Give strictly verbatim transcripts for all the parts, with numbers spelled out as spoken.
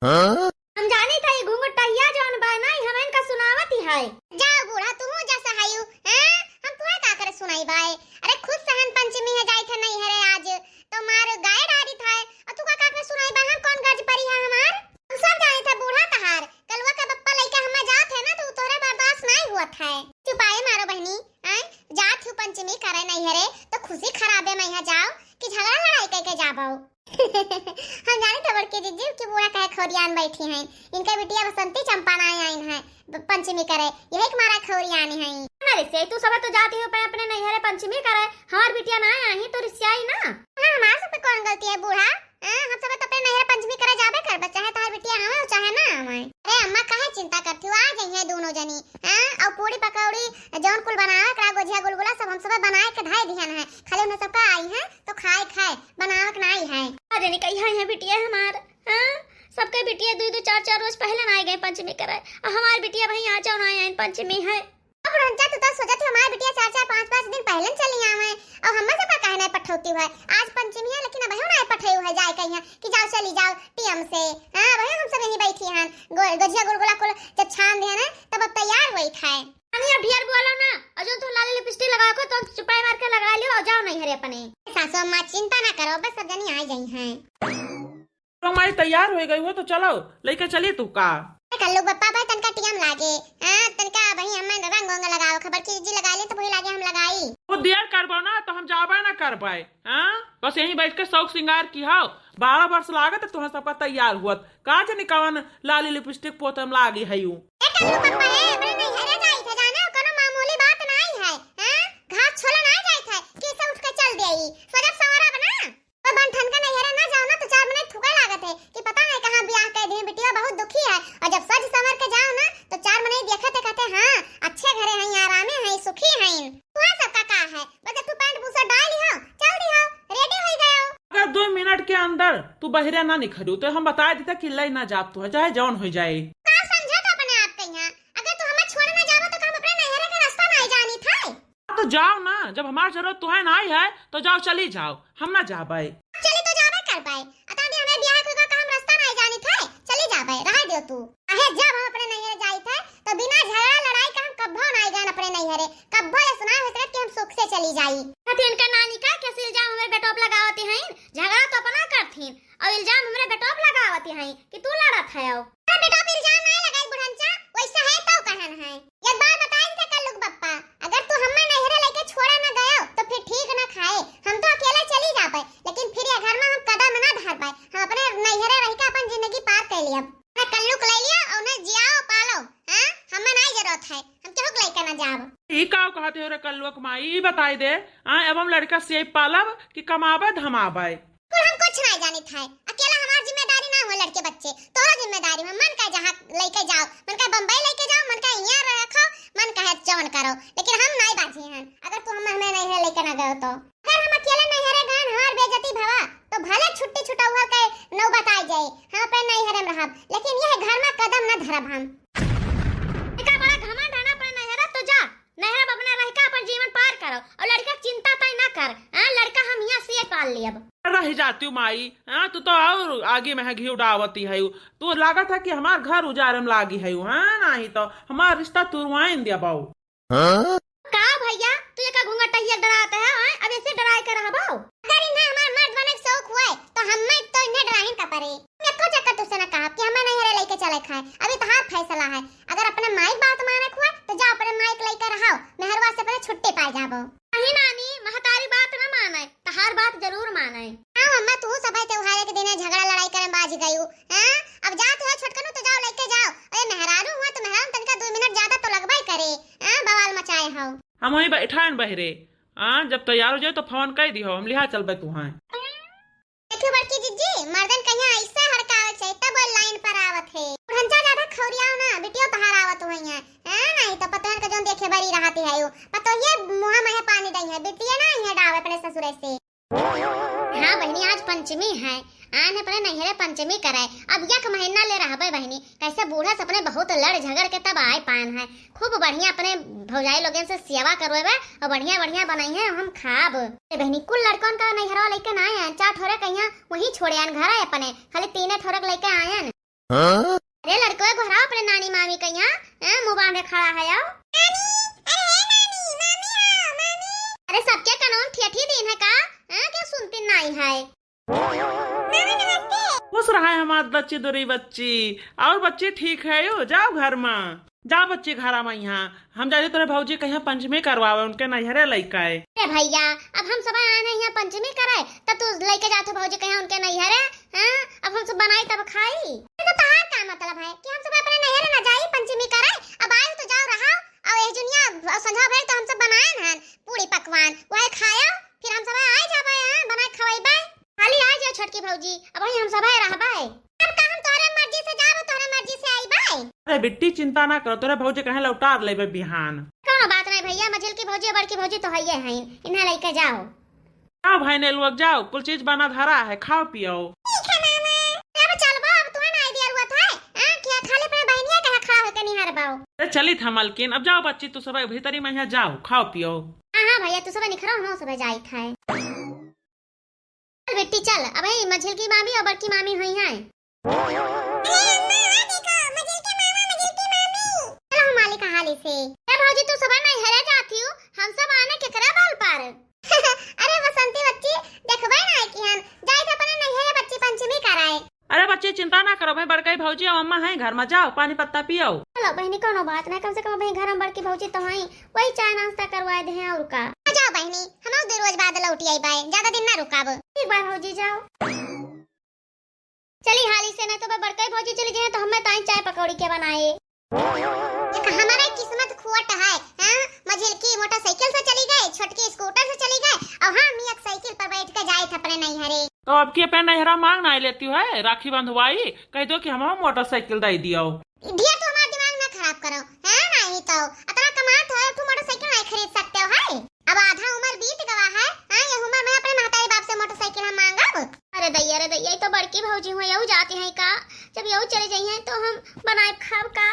हाँ? हम जानी था ये घुंघटहिया जौन बा ना, ई हमन का सुनावत ही है। जाओ बूढ़ा, तू जा सहयू, हैं? हम तुहे का करे सुनाई बाए? अरे खुद सहन पंचमी है, जाई थे नैहरे आज, तो मार गाय डारी था, और तू का का करे सुनाई बा? हम कौन गर्ज परी है हमार? हम सब जानी थे बूढ़ा तहार, कलुआ का बप्पा लइका हमें जात है ना, तो तोहरे बर्दाश्त नहीं हुआ था। चुपाए मारो बहनी, हैं? जात हूँ पंचमी करे नैहरे, तो खुशी खराबे में यहाँ जाओ कि झगड़ा लड़ाई करके जाबो? हम जानी थे बड़की जिज्जी कि बूढ़ा कहे खौरियान बैठी हैं, इनका बिटिया बसंती चंपा ना आइन है ब-, पंचमी करे, यही के मारा खौरियान हैं। अरे से तू सब तो जाती हो पे अपने नैहरे पंचमी करे, हमार बिटिया ना आई तो रिसियाई ना। हाँ, हमार सब पे कौन गलती है बूढ़ा? हाँ, हम सब तो अपने नैहरे पंचमी करे जाबे करबे, चाहे तोहार बिटिया आवे और चाहे ना आवे। अरे अम्मा काहे चिंता करती हो, आ जाइए दोनों जनी। हाँ, और पूड़ी पकौड़ी जौन कुल बनावे करा, गोझिया गुलगुला सब हम सब बनाए के धाई दिहन है, खाली उन्हें सबका आई है तो खाए खाए, बनावक नाई है। अरे निकैया है बिटिया हमार, हाँ? सबके बिटिया दुई दुई चार चार रोज पहले ना आए गए पंचमी करे, और हमार बिटिया भाई आ जाओ ना आए पंचमी है। अब रंजा तू तो सोचत हो हमार बिटिया चार चार पाँच पाँच दिन पहले चली आवे, और हमें सबका काहे नहीं पठौती है? आज पंचमी है लेकिन अबहियो नहीं पठेउ है जाए कहीं कि जाओ चली जाओ टीएम से। हाँ, अबहियो हम सब यहीं बैठी हैं, गो-, गोझिया गुलगुला कुल जब छान दिया ना तब अब तैयार हुई था। अरे अब ढेर बोलो ना, और जो तुम लाली लिपस्टिक लगाओ को तो चुपाई मार के लगा लियो और जाओ नैहरे अपने। सासू अम्मा चिंता ना करो, बस सब जनी आ जाई हैं। तो माई तैयार हो गई हो तो चलो, लेके चली तू का? ए कल्लू बप्पा भाई तनका टीएम लागे। हाँ, तनका भाई हमें रंग वंग लगाओ, खबर की जी लगा ले तो वही लागे हम लगाई। वो देर करबो ना तो हम जाबे ना करबे। हाँ, बस यहीं बैठ के शौक श्रृंगार की हो। बारह वर्ष लागत तुहं सबका तैयार हुअत। का जनी कवन लाली लिपस्टिक पोतम लागी है यू। ए कल्लू पप्पा है, अपने नैहरे जाई थे जाने, कोनो मामूली बात नाई है। हैं? घास छोले नाई जाई थे कि इसे उठ के चल देई। सजब संवरा बना। ओ बन ठनका नैहरे ना जाओ ना तो चार मने थूके लागत है कि पता नहीं कहाँ ब्याह कर दिए, बिटिया बहुत दुखी है। और जब सज संवर के जाओ ना तो चार मने देखते कहते, हाँ, अच्छे घरे हैं, आरामे हैं, सुखी हैं। तुहा सबका का है? बस तू पैंट बूसर डाल लिहो, चल दिहो, रेडी हो गयो। अगर दो मिनट के अंदर तू बहिरे ना निकलू तो हम बता देता कि लई ना जाब तू, चाहे जौन हो जाए। का समझत अपने आप के यहाँ? अगर तू हमें छोड़ ना जाबो तो का हम अपने नैहरे के रास्ता नहीं जानी थे? हाँ, तो जाओ ना, जब हमार जरूरत तुहे ना आई है तो जाओ, चली जाओ, हम ना जाबे। चली तो जाबे करबे। अता भी हमें ब्याह के का हम रास्ता नहीं जानी थे, चली जाबे, रह दियो तू। अहे जब हम अपने नैहरे जाई थे तो बिना झगड़ा लड़ाई का हम कब्बो ना गए अपने नैहरे, कब्बो ये सुना हो सकत कि हम सुख से चली जाई। कथी इनका नानी का कैसे इल्जाम हमरे बेटोप लगावती हैं? झगड़ा तो अपना करथीन और इल्जाम हमरे बेटोप लगावती हैं कि तू लड़त है। अरे बेटोप इल्जाम नहीं लगाई बुढ़नचा, वैसा है तो कहन है। एक बार बताई थे कल्लू के बप्पा, अगर तू हमें नैहरे लेके छोड़ा ना गयो तो फिर ठीक ना खाए, हम तो अकेले चली जाबे, लेकिन फिर ये घर में हम कदम ना धरबे, हम अपने नैहरे रह के अपन जिंदगी पार कर लियब। अपना कल्लू के ले लियो और उन्हें जियाओ पालो, हाँ? हमें नहीं जरूरत है, हम केहू के लेके ना जाब। ई का कहते हो रे कल्लुआ के माई, ई बताई दे, हाँ, अब हम लड़का से पालब कि कमाबे धमाबे? कुल हम कुछ नहीं जानित है, अकेला हमार जिम्मेदारी ना हो लड़के बच्चे, तोरो जिम्मेदारी हो। मन का जहाँ लेके जाओ, मन का बम्बई लेके जाओ, मन का यहाँ रखो, मन का है जौन करो, लेकिन हम नहीं बाझे हैं। अगर तू हम हमें नैहरे लेके ना गयो तो, अगर हम अकेले नैहरे गए हमार बेइज्जती भवा तो भले छुट्टी छुटौहर के नौबत आ जाए, हम अपने नैहरे में रहब, लेकिन यह घर में कदम ना धरब हम। इतना बड़ा घमंड है ना अपने नैहरे, तो जा नैहरे में अपने रह के अपन जीवन पार करो और लड़का के चिंता तय ना कर। हाँ, लड़का हम यहाँ से पाल लियब। रह जाती हूँ माई, हाँ, तू तो और आगे में है घी उड़ावती है। तू लागत है कि हमार घर उजारे में लागी है, हाँ, नहीं तो हमार रिश्ता तुरवाइन दियाबो। हाँ? का भैया, तू एका घूंघटहिया डरात है, हैं? अब ऐसे डराए के रहबो? अगर इन्हें हमार मर्द बने के शौक हुए, तो हमें तो इन्हें डराहिन का परे। एको चक्कर तुझसे ना कहा कि हमें नैहरे लेके चले खाए, अभी तहार फैसला है। अगर अपने माई के बात माने के हुए, तो जा अपने माई के लेके रहो, मेहरवा से अपने छुट्टी पाए जाबो। नहीं नानी, महतारी बात ना माने, तहार बात जरूर माने। हाँ अम्मा, तू सब त्योहारे के दिन झगड़ा लड़ाई करे बाज गयू, हैं? अब जात हो छोटकनू तो जाओ लेके जाओ, अरे मेहरारू हुआ तो मेहरारू तनिका दो मिनट ज्यादा तो लगबे करे। हाँ, बवाल मचाए हो। हम वहीं बैठा हैं बहरे। हाँ, जब तैयार हो जाए तो फोन कर दिहो, हम लिहा चलबे तुहां। देखियो बड़की जिज्जी, मर्दन कहिया ऐसा हड़कावे के चाहिए, तब वो लाइन पर आवत है। बुढ़नचा ज्यादा खौरियाओ ना, बिटियो तहार आवत हुई है। हाँ, नहीं तो पतोहन के जोन देखे बड़ी रहती है यू। पतोहिए मुँह में पानी दई है, बिटिए ना इहे डावे अपने ससुरे से। हाँ बहिनी, आज पंचमी है, आन अपने नैहरे पंचमी करे। अब एक महीना ले रहबे बहिनी, कैसे बूढ़ा से अपने बहुत लड़ झगड़ के तब आए पान है। खूब बढ़िया अपने भौजाई लोगन से सेवा करवेबे और बढ़िया बढ़िया बनाई है, हम खाब। ए बहिनी, कुल लड़कन का नैहरवा लेके ना आए, चार ठोरे कहिया वहीं छोड़े आन घर है अपने, खाली तीने ठोरे के लेके आयन। हाँ? अरे लड़कवा, गोहराव अपने नानी मामी कहिया, हैं, मुँह बांधे खड़ा है, आओ। नानी, अरे हे नानी, मामी आओ, मामी। अरे सबके कनवा में ठेठी दीन है का? हैं, के सुनती नाई है? मामी नमस्ते। खुश रहा है हमार बच्ची, दुरी बच्ची। और बच्ची ठीक है यो, जाओ घर मा। जाओ बच्ची घर मा, यहाँ हम जाए तोरे भौजी कहिया पंचमी करवावे, उनके नैहरे लइका है। अरे भैया, अब हम सब आए हैं यहाँ पंचमी करे, तब तू लइके जात हो भौजी कहिया उनके नैहरे, हैं? अब हम सब बनाई तब खाई। ये तो तहार का मतलब है कि हम सब अपने नैहरे ना जाई पंचमी करे? अब आयु तो जाओ रहा, और ये जुनिया और संझा भर तो हम सब बनाए हैं पूरी पकवान, वही खायो, फिर हम सब आए जाबे, हैं? बनाए खवाई बे। खाली आ जाओ छोटकी भौजी, अब वही हम सब रहबे। अब का हम तोहरे मर्जी से जाबे, तोहरे मर्जी से आईबे? अरे बिट्टी, चिंता ना करो, तोहरे भौजी कहे लौटार लेबे बिहान। कोनो बात नहीं भैया, मझिलकी भौजी, बड़की भौजी तो हइये हैं, इन्हें लइके जाओ। जाओ भाई ने लोग जाओ, कुल चीज बना धरा है, खाओ पियो। ठीक है मामा। अब चलबो, अब तुम्हें नहीं दिया हुआ था, हाँ? क्या खाली अपने बहनिया कहे खड़ा होके निहारबो? अरे चली था मलकिन, अब जाओ बच्ची, तू सब भीतरी मा यहाँ जाओ, खाओ पियो। हाँ, हाँ भैया, तू सब निखरो, हम सब जाई था। चल बेटी चल, अब ये मझिलकी मामी और बड़की मामी हुई हैं। अरे अम्मा, आ देखो, मझिलके मामा, मझिलकी मामी। चलो हम मालिक हाली से। ए भौजी, तू सब नैहरे जाती हो, हम सब आने केकरा बल पर? अरे बसंती बच्ची, देखबे ना कि हम जाइत अपने नैहरे बच्ची पंचमी कराए। अरे बच्ची, चिंता ना करो भाई, बड़कई भौजी और अम्मा हैं घर मा, जाओ पानी पत्ता पियो। चलो बहनी, कोनो बात ना, कम से कम भाई घर मा बड़की भौजी तो हैं, वही चाय नाश्ता करवाए दे हैं और का। आ जाओ बहनी, हम दो रोज बाद लौटी आईबे, ज्यादा दिन ना रुकाब। ठीक बा भौजी, जाओ। चली हाली से, नहीं तो बड़कई भौजी चली जाए तो हमें ताई चाय पकौड़ी के बनाए। देख, हमारे किस्मत खोट है, हाँ? मझिलकी मोटरसाइकिल से चली गई, छोटकी स्कूटर से चली गई, और हम एक साइकिल पर बैठ के जाए थे अपने नैहरे। तो अब की अपने नैहरा मांग ना लेती है, राखी बंधवाई, कह दो कि हम मोटरसाइकिल दे दियो। भैया, तू हमारा दिमाग ना खराब करो, है? नहीं तो इतना कमात हो, तू मोटरसाइकिल नहीं खरीद सकते हो, है? अब आधा उम्र बीत गवा है, हाँ? ये उम्र में अपने महतारी बाप से मोटरसाइकिल हम मांगब? अरे दैया रे दैया, ये तो बड़की भौजी हुई, यहू जाती हैं का? जब यहू चली जाई हैं तो हम बनाए खाब का?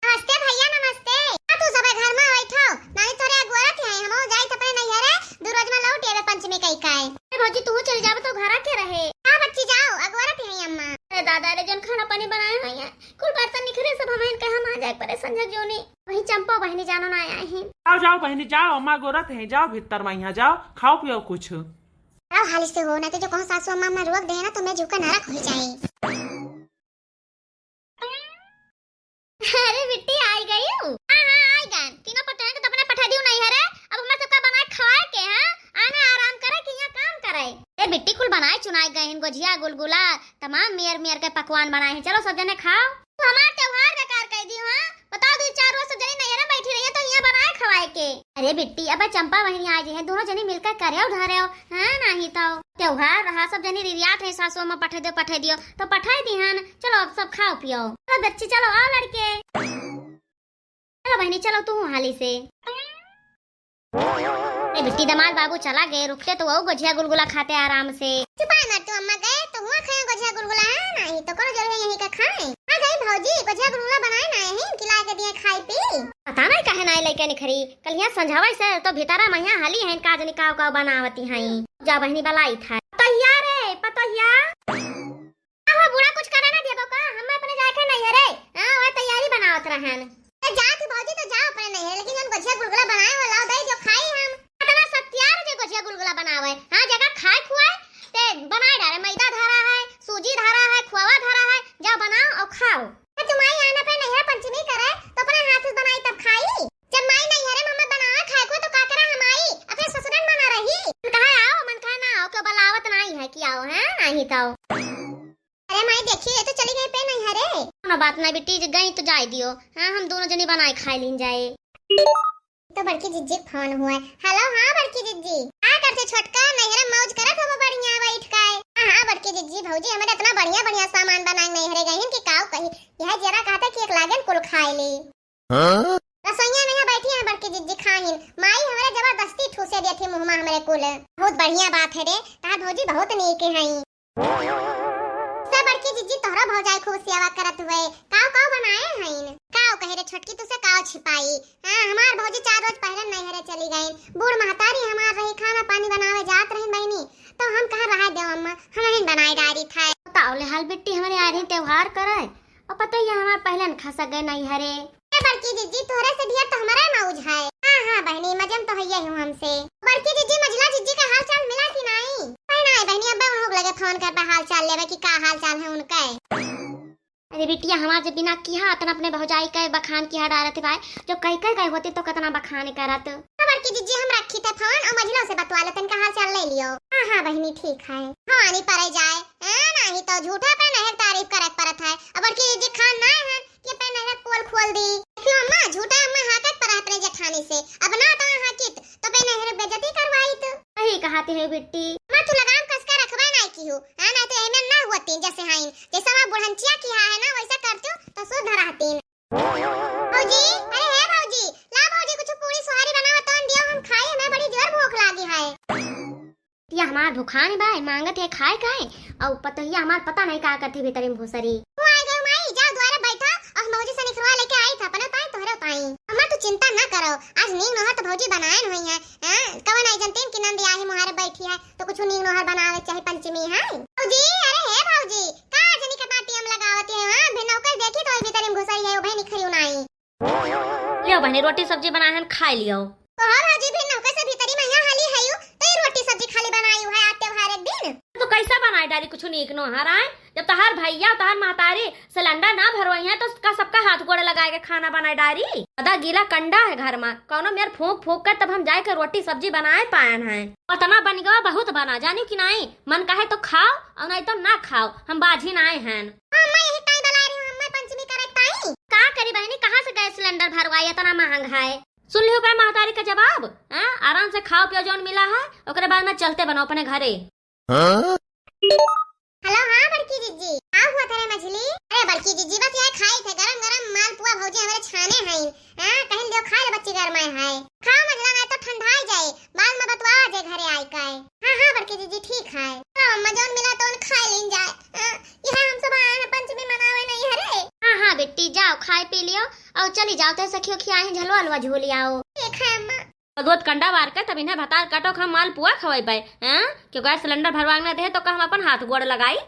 नमस्ते भैया, नमस्ते। आ, तू सबे घर में बैठो, नानी तोरे अगोरत हैं, हम जाइत अपने नैहरे, दू रोज में लौट आवे पंचमी कई काए। अरे भौजी, तू चली जाबे तो घरा के रहे? हाँ बच्ची, जाओ, अगोरत हैं अम्मा। अरे दादा रे, जौन खाना पानी बनाए हुई हैं, कुल बर्तन निखरे सब, हम इनके हम आ जाए परे संझक जोनी। वही चंपा बहनी जानो ना आए हैं। जाओ, जाओ बहनी, जाओ, अम्मा गोरत हैं, जाओ भीतर मा, यहाँ जाओ, खाओ पियो कुछ। जाओ हाली से हो, ना तो जो कहूँ सासू अम्मा, अम्मा रोक दे ना तो मैं झुका नरक हो जाए। अरे बिट्टी, आई गई हूँ। हाँ, हाँ, आई गन। तीनों पटोहन के तो अपने पठा दियो नैहरे। अब हमारे सबका बनाए खवाए के, हाँ? आने आराम करे कि यहाँ काम करे? ए बिट्टी, कुल बनाए चुनाए गए हैं, गोझिया, गुलगुला, तमाम मेयर मेयर के पकवान बनाए हैं। चलो सब जने खाओ। तू हमार त्योहार बेकार कर दी, हाँ? बताओ, दो चार रोज सब जनी नैहरे बैठी रही है तो यहाँ बनाए खवाए के। अरे बिट्टी, अब चंपा बहनी आ गई है, दोनों जनी मिलकर करे उधारे हो, हाँ? नहीं तो त्योहार रहा, सब जनी रिरियात है, सासू अम्मा पठे दो, पठे दियो, तो पठे दी हन। चलो अब सब खाओ पियो। चलो बच्ची, चलो आओ लड़के। चलो बहनी, चलो तू हाली से। ए बिट्टी, दमाद बाबू चला गए, रुकते तो वो गोझिया गुलगुला खाते आराम से। चुपाई मार तू अम्मा, गए तो हुआ खाए गोझिया गुलगुला, है नहीं तो करो जरूर यहीं का खाए। आ गई भौजी, गोझिया गुलगुला बनाए ना है, खिला के दिए खाई पी। पता नहीं काहे ना लेके निखरी, कल यहाँ संझावा से तो भीतरा मा यहाँ हाली है, का जनी काव काव बनावती हैं। जा बहनी बलाई था। पतोहिया रे, पतोहिया। का हो बूढ़ा, कुछ करे ना देबो का? हम अपने जाए के नैहरे, हाँ, वह तैयारी बनावत रहन। ए, जा तू भौजी तो जा अपने नैहरे, लेकिन जौन गोझिया गुलगुला बनाए हो, लाओ दे जो खाई हम। इतना सत्यार जे गोझिया गुलगुला बनावे, हाँ, जगह खाए खुआए, ते बनाए डारे, मैदा धरा है, सूजी धरा है, खोवा धरा है, जा बनाओ और खाओ। ए, तू माई आना पे नैहरा पंचमी करे, तो अपने हाथ से बनाई तब खाई। जब माई नैहरे में हमें बनावे खाए को तो का करा हम आई, अपने ससुरन में ना रही। मन कहा आओ, मन कहा ना आओ, क्यों बलावत नहीं है कि आओ, हैं? नहीं तो। अरे माई देखियो, ये तो चली गई पे नैहरे। कोनो बात नहीं बेटी, जे गई तो जाए दियो। हाँ, हम दोनों जनी बनाए खाए लीन जाए। तो बड़की जिज्जी के फोन हुआ है। हेलो, हाँ बड़की जिज्जी। का करते छोटका, नैहरे मौज करत हो बढ़िया बैठ के? हाँ, हाँ बड़की जिज्जी, भौजी हमारे इतना बढ़िया बढ़िया सामान बनाए नैहरे गई कि काव कही। यह जरा कहता कि एक लागन कुल खाए ली। हाँ? रसोइया में यहाँ बैठी हैं बड़की जिज्जी खाहिन। माई हमरे जबरदस्ती ठूसे देती मुँह में हमरे कुल। बहुत बढ़िया बात है रे, तार भौजी बहुत नीक हैं। सब बड़की जिज्जी तोहरो भौजाई खूब सेवा करत हुए। काव काव बनाए हईन? काव कहे रे छोटकी, तुसे काव छिपाई? हाँ, हमार भौजी चार रोज पहले नैहरे चली गईन। बूढ़ महतारी हमार रही, खाना पानी बनावे जात रहीन बहिनी, तो हम कहा रहा देव अम्मा, हम ही बनाए डारी था। तो अउले हाल बिट्टी हमरे आ रही त्योहार करे, अउ पतोहिया हमार पहिले न खसक गए नैहरे। ए बड़की जिज्जी, तोहरे से ढेर तो हमरा मौज है। हाँ, हाँ बहिनी, मजे में तो हइये हूँ हमसे। बड़की जिज्जी, मझिला जिज्जी का हाल चाल मिला कि नाई? अरे नाई बहिनी, अब उन लोग लगे फोन कर पे हाल चाल लेवे कि का हाल चाल है उनके। अरे बिटिया, हमार जब बिना किहा अतना अपने भौजाई के बखान किहा डारत बाय, जो कई कई गए होती तो कतना बखान करत। तो बड़की जिज्जी, हम रखी थे फोन अउ मझिलो से बतवा लेते, इनका हाल चाल ले लियो। हाँ, हाँ बहिनी, ठीक है। भवानी परे जाए, ए, नाही तो झूठा पे नहर तारीफ करे के परत है। अब बड़की जिज्जी खान ना है कि पे नहर पोल खोल दी। देखियो अम्मा, झूठा अम्मा हाकत पर अपने जेठानी से, अब ना तो हाकित तो पे नहर बेइज्जती करवाई तो। सही कहती है बिट्टी। अम्मा, तू लगाम कस के रखबे नाई की हो, हाँ, नाई तो एमे ना हुआ तीन जैसे हाइन, जैसा हमार बुढ़ंचिया किहा है ना, वैसा करते हो तो शुद्ध रहतीन। भौजी, अरे हे भौजी, ला भौजी, कुछ पूरी सोहारी बनावा तो दियो, हम खाई, हमें बड़ी जोर भूख लागी है। या हमार भुखान बा, मांगत है खाए का, अउ पतोहिया हमार पता नहीं का करते भीतरी में घुसरी। तू आ गई माई, जा द्वारे बैठा, अउ भौजी से निखरवा लेके आई था, अपने ताई तोहरे ताई। अम्मा तू चिंता ना करो, आज नीक नोहर तो भौजी बनाए न हुई है, हाँ, कवन आई जनतीन कि नंद आई मुहारे बैठी है, तो कुछ नीक नोहर बनावे चाहे पंचमी है। भौजी, अरे हे भौजी, का जनी कतना टीम लगावती है, हाँ, भिनौकर देखी तो भीतरी में घुसरी है, उभे निखरी उनाई। लियो बहनी, रोटी सब्जी बनाए हन, खाए लियो। तो हाँ भौजी, भिनौकर से भीतरी में यहाँ हाली है यू, तो ये रोटी सब्जी खाली बनाई है आज त्योहार एक दिन। तो कैसा बनाए डारी कुछ नीक नोहर आए, जब तहार भैया तहार महतारी सिलेंडर ना भरवाई है तो का सबका हाथ गोड़ लगाए के खाना बनाए डारी। अदा गीला कंडा है घर में, कौनो मेर फूंक फूंक कर तब हम जाए के रोटी सब्जी बनाए पायन है। उतना बन गवा, बहुत बना, जानियो कि नाई, मन कहे तो खाओ अउ नाई तो ना खाओ, हम बाझी नाई हन। हाँ, अम्मा यही ताई बला रही हूँ, अम्मा पंचमी करे ताई। का करी बहनी, कहाँ से गैस सिलेंडर भरवाई, इतना महंग है। सुन लियो बे महतारी का जवाब, हाँ? आराम से खाओ पियो जौन मिला है, ओकरे बाद में चलते बनो अपने घरे। हाँ? हेलो, हाँ बड़की जिज्जी, का हुआ थारे मझली? अरे बड़की जिज्जी, बस यह खाई थे, गरम गरम मालपुआ भौजी हमरे छाने हैं। हाँ, कहीं दियो खाए ले बच्ची गरमाए है। खाओ मझला, नहीं तो ठंडाई जाए, बाद में बतवा जे घरे आई काए। हाँ, हाँ बड़की जिज्जी, ठीक है। चलो अम्मा, जौन मिला तौन खाए लीन जाए। हाँ, यह हम सब आए हैं पंचमी मनावे नैहरे। हाँ, हाँ बिट्टी, जाओ खाए पी लियो अउ चली जाओ, ते सखियो खियाए हैं, झलवा अलवा झूली आओ। ठीक है अम्मा। कदुअत कंडा बार के तब इन्हें भतार काटो, हम मालपुआ खवाई पाए, हैं? क्यों गैस सिलेंडर भरवा ना दे तो का हम अपन हाथ गोड़ लगाई?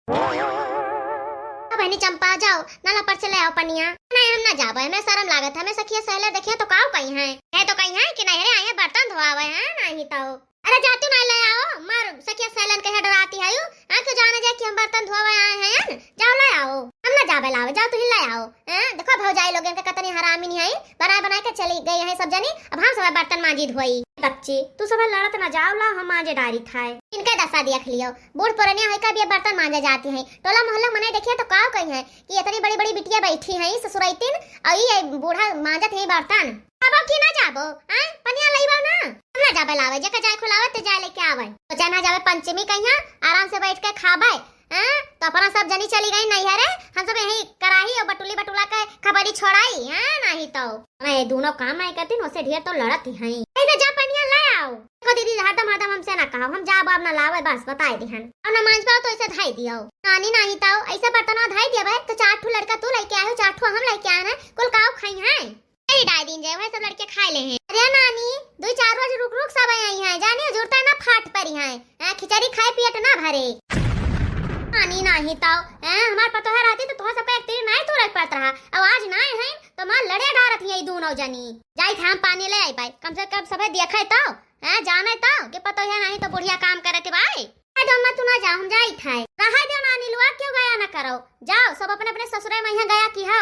अब बहनी चंपा, जाओ, नला पर से ले आओ पनिया। नहीं, हम ना जाबे, हमें शर्म लागत है, हमें सखिया सहेले देखिए तो काऊ कहीं है, है तो कहीं है कि नैहरे आए हैं बर्तन धोआवे हैं, नहीं तो। अरे जा तू ना ले आओ, मार सखिया सहेलन के डराती है यू, हाँ, क्यों जाने जाए कि हम बर्तन धोआवे आए हैं, जाओ ले आओ, हम ना जाबे लावे, जाओ तू ही ले आओ। हैं? देखो भौजाई लोगन के कतनी हरामी नहीं है, बनाए बनाए के चली गई है सब जनी। अब हम सब बर्तन मांजी धोई। बच्ची, तू सब लड़त ना जाओ, ला हम मांजे डारी थाए। इनके दशा देख लियो, बूढ़ पुरनिया है, कभी ये बर्तन मांजे जाती है, टोला मोहल्ला मने देखिए तो काव कही है कि इतनी बड़ी बड़ी बिटिया बैठी है ससुरैतिन, और ये बूढ़ा मांजत है बर्तन। अब की ना जाबो, हैं? पनिया लईबो ना? हम ना जाबे लावे, जेके जाए खुलावे ते जाए लेके आवे। तो चाहे ना जावे पंचमी कहिया, आराम से बैठ के खाबे। हैं? तो अपना सब जनी चली गई नैहरे, हम सब यही कराही और बटुली बटुला के खबरी छोड़ाई, हैं? नहीं तो। मैं ये दोनों काम नहीं करती, उसे ढेर तो लड़त ही हैं। ऐसे जा पनिया ले आओ। देखो दीदी, हरदम हरदम हमसे ना कहो, हम जाब अब ना लावे, बस बताए दिहन। और ना मांज पाओ तो इसे धाई दियो। नानी नहीं तो ऐसे बर्तन धाई दिया भाई, तो चार ठो लड़का तू लेके आए हो, चार ठो हम लेके आए हैं, कुल काव खाई हैं। मेरी डाई दिन जाए, वह सब लड़के खाए ले हैं। अरे नानी, दो चार रोज रुक रुक सब आई हैं, जानियो जुरता ना फाट परी हैं। हैं, खिचड़ी खाए पियट ना भरे। नानी नाही ताओ, हैं, हमार पतोह रहती तो तोह सबका एक तीर नाई तोड़े पड़त रहा। अब आज नाई हैं तो मार लड़े डारत ही दोनों जनी। जाई था हम पानी ले आई पाए, कम से कम सबे देखे तो, हैं, जाने तो कि पतोह नाही तो बुढ़िया काम करे थे भाई। अरे अम्मा तू ना जा, हम जाई था। रहा दो नानी लुआ, क्यों गया ना करो, जाओ सब अपने अपने ससुरे में यहाँ गया की हो।